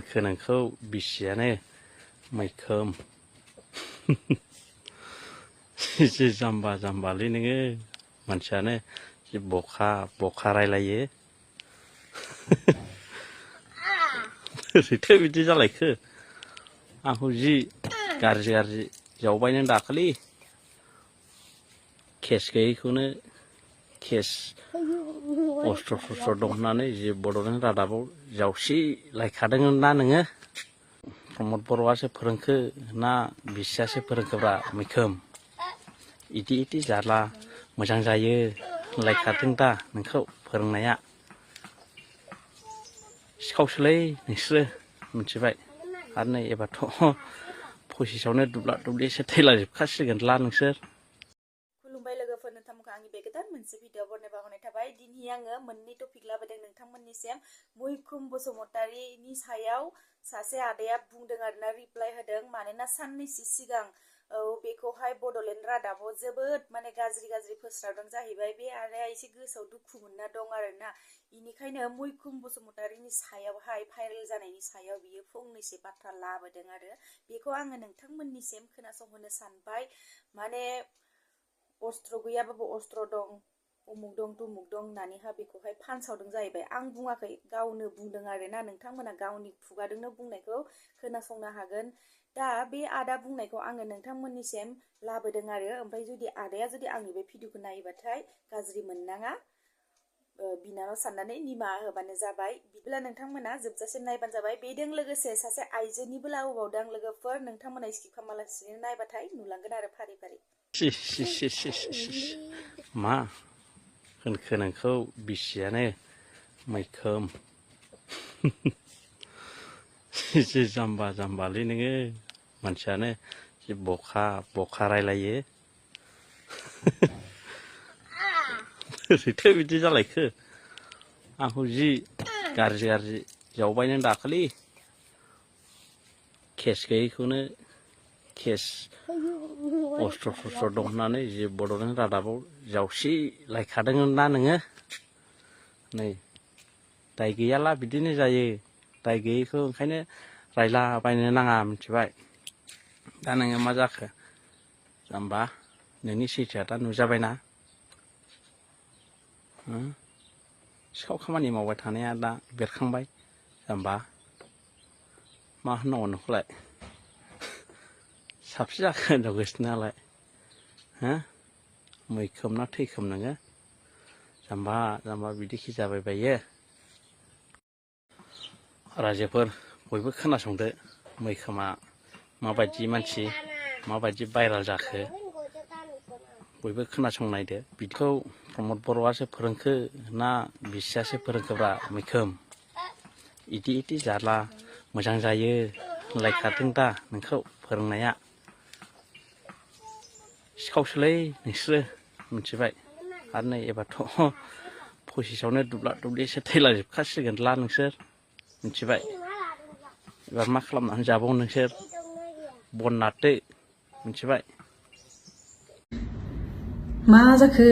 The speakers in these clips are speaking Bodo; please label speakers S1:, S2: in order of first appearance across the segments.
S1: खोनांखौ बिसियानो मैखोम जि जाम्बा जाम्बालै नोङो मानसियानो जि बखा रायलायो ओरैथो बिदि जालायखो आंखौ जि गाज्रि जावबाय नों दाखालि केस गैयैखौनो केस अस्त्र शस्त्र दं होननानै जि बड'लेण्ड रादाबाव जावसिलायखादों ना नोङो प्रमद बर'आसो फोरोंखो ना बिसियासो फोरोंखोब्रा मैखोम इदि जारला मोजां जायो होनलायखादों दा नोंखौ फोरोंनाया सिखावसोलै नोंसोरो मिथिबाय आरो नै एबारथ' पसिसावनो दुब्ला दुब्लिसो थैलाजोबखासिगोनला नोंसोर
S2: खुलुमबाय लोगोफोर नोंथांमोनखौ आंनि बे गोदान मोनसे भिडिअ बरनाय बावहरनाय थाबाय दिनै आङो मोननै टपिक लाबोदों नोंथांमोननिसिम मैखुम बसुमतारीनि सायाव सासे आदाया बुंदों आरोना रिप्लाइ होदों मानोना साननैसो सिगां बेखौहाय बड'लेण्ड रादाबाव जोबोद माने गाज्रि फोस्रावदों जाहैबाय बे आदाया एसे गोसोआव दुखु मोनना दं आरोना इनिखायनो मैखुम बसुमतारीनि सायावहाय भाइरेल जानायनि सायाव बियो फंनैसो बाथ्रा लाबोदों आरो बेखौ आङो नोंथांमोननिसिम खोनासंहोनो सानबाय माने अस्त्र गैयाबाबो अस्त्र दं उमुक दं तुमुक दं होननानैहा बेखौहाय फानसावदों जाहैबाय आं बुङाखै गावनो बुंदों आरोना नोंथांमोना गावनि खुगाजोंनो बुंनायखौ खोनासंनो हागोन दा बे आदा बुंनायखौ आङो नोंथांमोननिसिम लाबोदों आरो ओमफ्राय जुदि आदाया जुदि आंनि बे भिडिअखौ नायोबाथाय गाज्रि मोननाङा बिनानाव साननानै निमाहा होबानो जाबाय बिदिब्ला नोंथांमोना जोबजासिम नायबानो जाबाय बेजों लोगोसे सासे आइजोनिबो लाबोबावदों लोगोफोर नोंथांमोना स्किप खालामालासिनो नायबाथाय नुलांगोन आरो फारि
S1: मा खोनांखौ बिसियानो मैखोम जि जाम्बा जाम्बालै नोङो मानसियानो जि बखा रायलायो ओरैथो बिदि जालायखो आंखौ जि गाज्रि जावबाय नों दाखालि केस गैयैखौनो केस अस्त्र शस्त्र दं होननानै जि बड'लेण्ड रादाबाव जावसिलायखादों ना नोङो नै दाय गैयाला बिदिनो जायो दाय गैयैखौ ओंखायनो रायलाबायनो नाङा मिथिबाय दा नोङो मा जाखो जाम्बा नोंनि सैथोआ दा नुजाबायना सिखाव खामानि मावबाय थानाया दा बेरखांबाय जाम्बा मा होननांगौ नोंखौलाय साबसे जाखो होनदाव गोसोनालाय मैखोम ना थैखोम नोङो जाम्बा बिदिखि जाबाय बायो रायजोफोर बयबो खोनासंदो मैखोमा माबायदि मानसि माबायदि भाइरेल जाखो बयबो खोनासंनायदो बिदिखौ प्रमद बर'आसो फोरोंखो ना बिसियासो फोरोंखोब्रा मैखोम इदि जारला मोजां जायो होनलायखादों दा नोंखौ फोरोंनाया सिखावसोलै नोंसोरो मिथिबाय आरो नै एबारथ' पसिसावनो दुब्ला दुब्लिसो थैलाजोबखासिगोनला नोंसोर मिथिबाय एबार मा खालामनानै जाबावो नोंसोर बन नारदो मिथिबाय
S3: मा जाखो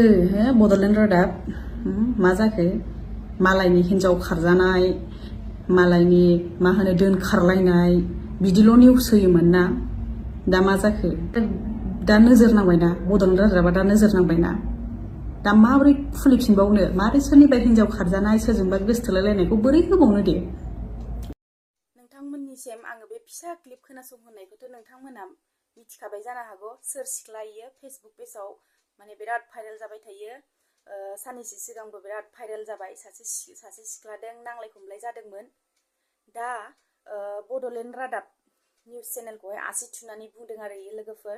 S3: बड'लेण्ड रादाब मा जाखो मालायनि हिन्जाव खारजानाय मालायनि मा होनो दोनखारलायनाय बिदिल' निउस होयोमोन ना दा मा जाखो दा नोजोर नांबायना बड'लेण्ड रादाबा दा नोजोर नांबायना दा माबोरै खुलिफिनबावनो माबोरै सोरनिफ्राय हिन्जाव खारजानाय सोरजोंबा गोसथोलायलायनायखौ बोरै होबावनो दे
S2: नोंथांमोननिसिम आङो बे फिसा क्लिप खोनासंहोनायखौथ' नोंथांमोना मिथिखाबाय जानो हागौ सोर सिख्ला इयो फेसबुक पेजाव माने बिराद भाइरेल जाबाय थायो साननैसो सिगांबो बिराद भाइरेल जाबाय सासे सिख्लाजों नांलाय खमलाय जादोंमोन दा बड'लेण्ड रादाब निउस चेनेलखौहाय आसि थुनानै बुंदों आरो लोगोफोर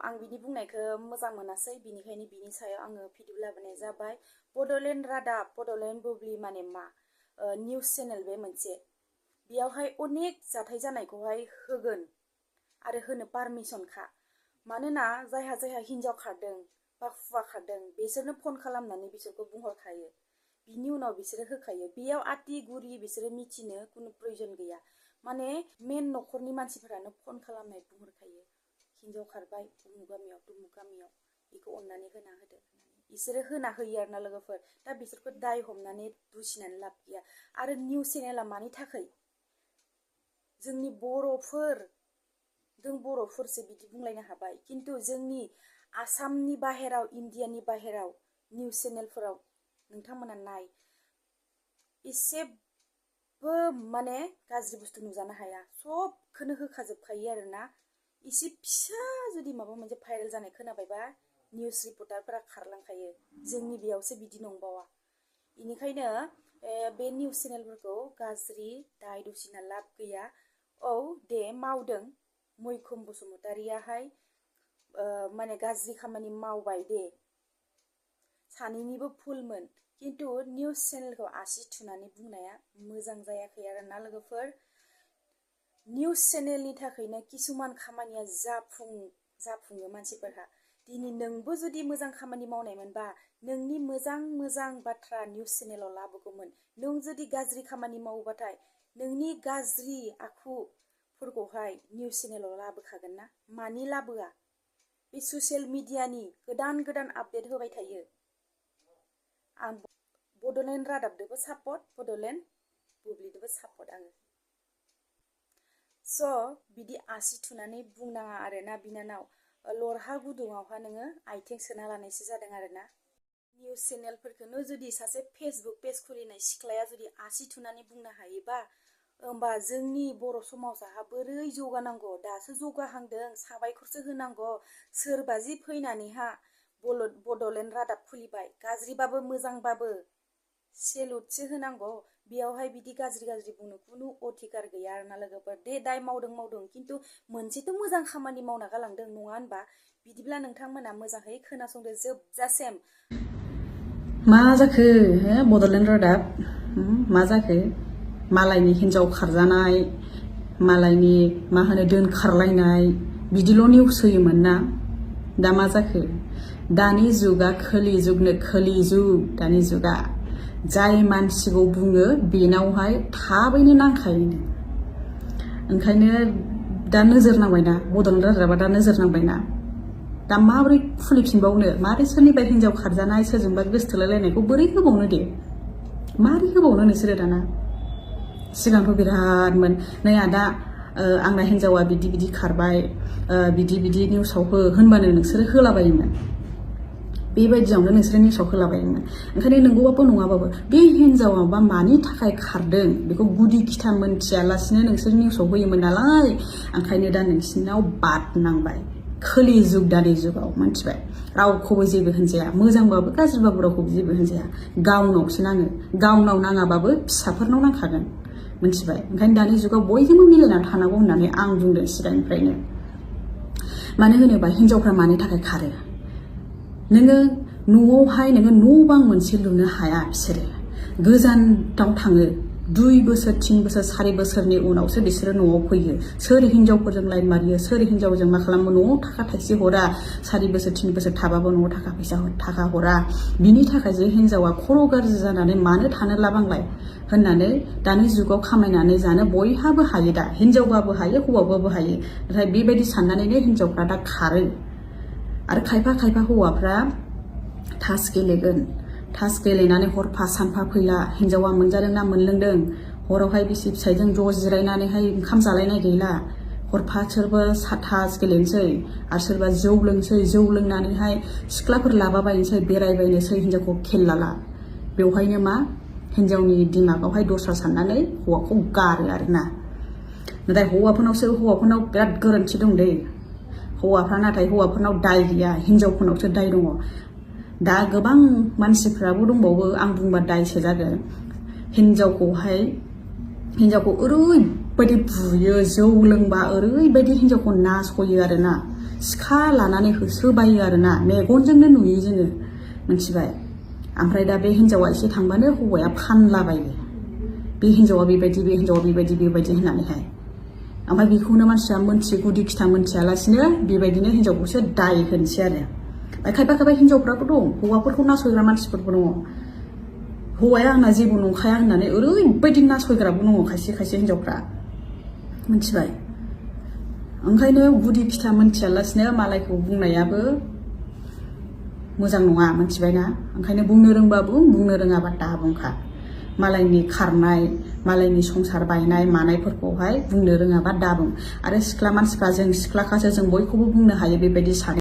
S2: आं बिनि बुंनायखौ मोजां मोनासै बिनिखायनो बिनि सायाव आङो भिडिअ लाबोनाय जाबाय बड'लेण्ड रादाब बड'लेण्ड बुब्लि माने मा निउस चेनेल बे मोनसे बेयावहाय अनेक जाथाय जानायखौहाय होगोन आरो होनो पारमिसनखा मानोना जायहा हिन्जाव खारदों बा हुवा खारदों बिसोरनो फन खालामनानै बिसोरखौ बुंहरखायो बिनि उनाव बिसोरो होखायो बेयाव आति गुरि बिसोरो मिथिनो खुनु प्रयजन गैया माने मेन न'खरनि मानसिफोरानो फन खालामनाय बुंहरखायो हिन्जाव खारबाय उमुक गामियाव तुमुक गामियाव बेखौ अननानै होना होदो इसोरो होना होयो आरो ना लोगोफोर दा बिसोरखौ दाय हमनानै दुसिनानै लाब गैया आरो निउस चेनेला मानि थाखाय जोंनि जों बर'फोरसो बिदि बुंलायनो हाबाय खिन्थु जोंनि आसामनि बाहेराव इण्डियानि बाहेराव निउस चेनेलफोराव नोंथांमोना नाय एसेबो माने गाज्रि बुस्थु नुजानो हाया सबखौनो होखाजोबखायो आरोना एसे फिसा जुदि माबा मोनसे भाइरेल जानाय खोनाबायबा निउस रिपर्टारफोरा खारलांखायो जोंनि बेयावसो बिदि नंबावा बेनिखायनो बे निउस चेनेलफोरखौ गाज्रि दाय दुसिना लाब गैया औ दे मावदों मैखोम बसुमतारियाहाय माने गाज्रि खामानि मावबाय दे सानैनिबो भुलमोन खिन्थु निउस चेनेलखौ आसि थुनानै बुंनाया मोजां जायाखै आरोना लोगोफोर निउस चेनेलनि थाखायनो किसुमान खामानिया जाफुङो मानसिफोरहा दिनै नोंबो जुदि मोजां खामानि मावनायमोनबा नोंनि मोजां बाथ्रा निउस चेनेलाव लाबोगौमोन नों जुदि गाज्रि खामानि मावोबाथाय नोंनि गाज्रि आखुफोरखौहाय निउस चेनेलाव लाबोखागोन ना मानि लाबोआ बे ससियेल मिडियानि गोदान आपडेट होबाय थायो आं बड'लेण्ड रादाबदोबो सापर्ट बड'लेण्ड बुब्लिदोबो सापर्ट आङो स' बिदि आसि थुनानै बुंनाङा आरोना बिनानाव लरहा गुदुङावहा नोङो आइथिं सोना लानायसो जादों आरोना निउस चेनेलफोरखौनो जुदि सासे फेसबुक पेज खुलिनाय सिख्लाया जुदि आसि थुनानै बुंनो हायोबा होमबा जोंनि बर' समाजाहा बोरै जौगानांगौ दासो जौगाहांदों साबायखरसो होनांगौ सोरबा जि फैनानैहा बड'लेण्ड रादाब खुलिबाय गाज्रिबाबो मोजांबाबो सेलुटसो होनांगौ बेयावहाय बिदि गाज्रि बुंनो खुनु अधिकार गैया आरोना लोगोफोर दे दाय मावदों खिन्थु मोनसेथ' मोजां खामानि मावना गालांदों नङा होनबा बिदिब्ला नोंथांमोना मोजाङै खोनासंदो जोबजासिम
S3: मा जाखो बड'लेण्ड रादाब मा जाखो मालायनि हिन्जाव खारजानाय मालायनि मा होनो दोनखारलायनाय बिदिल' निउस होयोमोन ना दा मा जाखो दानि जुगा खोलि जुगनो खोलि जुग दानि जुगा जाय मानसिखौ बुङो बेनावहाय थाबैनो नांखायो ओंखायनो दा नोजोर नांबायना बड'लेण्ड रादाबा दा नोजोर नांबायना दा माबोरै खुलिफिनबावनो माबोरै सोरनिबा हिन्जाव खारजानाय सोरजोंबा गोसथोलायलायनायखौ बोरै होबावनो दे माबोरै होबावनो नोंसोरो दाना सिगांथ' बिरादमोन नै आदा आंना हिन्जावा बिदि खारबाय बिदि निउसाव होनबानो नोंसोरो होलाबायोमोन बेबायदियावनो नोंसोरो निउसाव होलाबायोमोन ओंखायनो नंगौबाबो नङाबाबो बे हिन्जावा बा मानि थाखाय खारदों बेखौ गुदि खिथा मोनथियालासिनो नोंसोर निउसाव होयोमोन नालाय ओंखायनो दा नोंसिनाव बाद नांबाय खोलि जुग दानि जुगाव मोनथिबाय रावखौबो जेबो होनजाया मोजांबाबो गाज्रिबाबो रावखौबो जेबो होनजाया गावनावसो नाङो गावनाव नाङाबाबो फिसाफोरनाव नांखागोन मोनथिबाय ओंखायनो दानि जुगाव बयजोंबो मिलायनानै थानांगौ होननानै आं बुंदों सिगांनिफ्रायनो मानो होनोबा हिन्जावफ्रा मानि थाखाय खारो नोङो न'आवहाय नोङो न' बां मोनसे लुनो हाया बिसोरो गोजानाव थाङो 2 बोसोर 3 बोसोर 4 बोसोरनि उनावसो बिसोरो न'आव फैयो सोर हिन्जावफोरजों लाइन मारियो सोर हिन्जावजों मा खालामो न'आव थाखा थाइसे हरा 4 बोसोर 3 बोसोर थाबाबो न'आव थाखा हरा बिनि थाखाय जे हिन्जावा खर' गाज्रि जानानै मानो थानो लाबांलाय होननानै दानि जुगाव खामायनानै जानो बयहाबो हायो दा हिन्जावबाबो हायो हौवाबाबो हायो नाथाय बेबायदि साननानैनो हिन्जावफ्रा दा खारो आरो खायफा हौवाफ्रा थास गेलेगोन थास गेलेनानै हरफा सानफा फैला हिन्जावा मोनजादोंना मोनलोंदों हरावहाय बिसि फिसायजों ज' जिरायनानैहाय ओंखाम जालायनाय गैला हरफा सोरबा थास गेलेनोसै आरो सोरबा जौ लोंसै जौ लोंनानैहाय सिख्लाफोर लाबाबायनोसै बेरायबायनोसै हिन्जावखौ खेल लाला बेवहायनो मा हिन्जावनि दिमागावहाय दस्रा साननानै हौवाखौ गारो आरोना नाथाय हौवाफोरनाव बिराद गोरोन्थि दं दै नाथाय हौवाफोरनाव दाय गैया हिन्जावफोरनावसो दाय दङ दा गोबां मानसिफ्राबो दंबावो आं बुंबा दायसो जागोन हिन्जावखौ ओरैबायदि बुयो जौ लोंबा ओरैबायदि हिन्जावखौ नासयो आरोना सिखा लानानै होसोबायो आरोना मेगनजोंनो नुयो जोङो मोनथिबाय ओमफ्राय दा बे हिन्जावा एसे थांबानो हौवाया फानलाबायो बे हिन्जावा बेबायदि होननानैहाय ओमफ्राय बेखौनो मानसिया गुदि खिथा मोनथियालासिनो बेबायदिनो हिन्जावखौसो दाय होनसै आरो खायफा हिन्जावफ्राबो दं हौवाफोरखौ नासयग्रा मानसिफोरबो दङ हौवाया आंना जेबो नंखाया होननानै ओरैबायदि नासयग्राबो दङ खायसे हिन्जावफ्रा मोनथिबाय ओंखायनो गुदि खिथा मोनथियालासिनो मालायखौ बुंनायाबो मोजां नङा मिथिबायना ओंखायनो बुंनो रोंबा बुं बुंनो रोङाबा दा बुंखा मालायनि खारनाय मालायनि संसार बायनाय मानायफोरखौहाय बुंनो रोङाबा दा बुं आरो सिख्ला मानसिफ्रा जों सिख्लाखासो जों बयखौबो बुंनो हायो बेबायदि सानो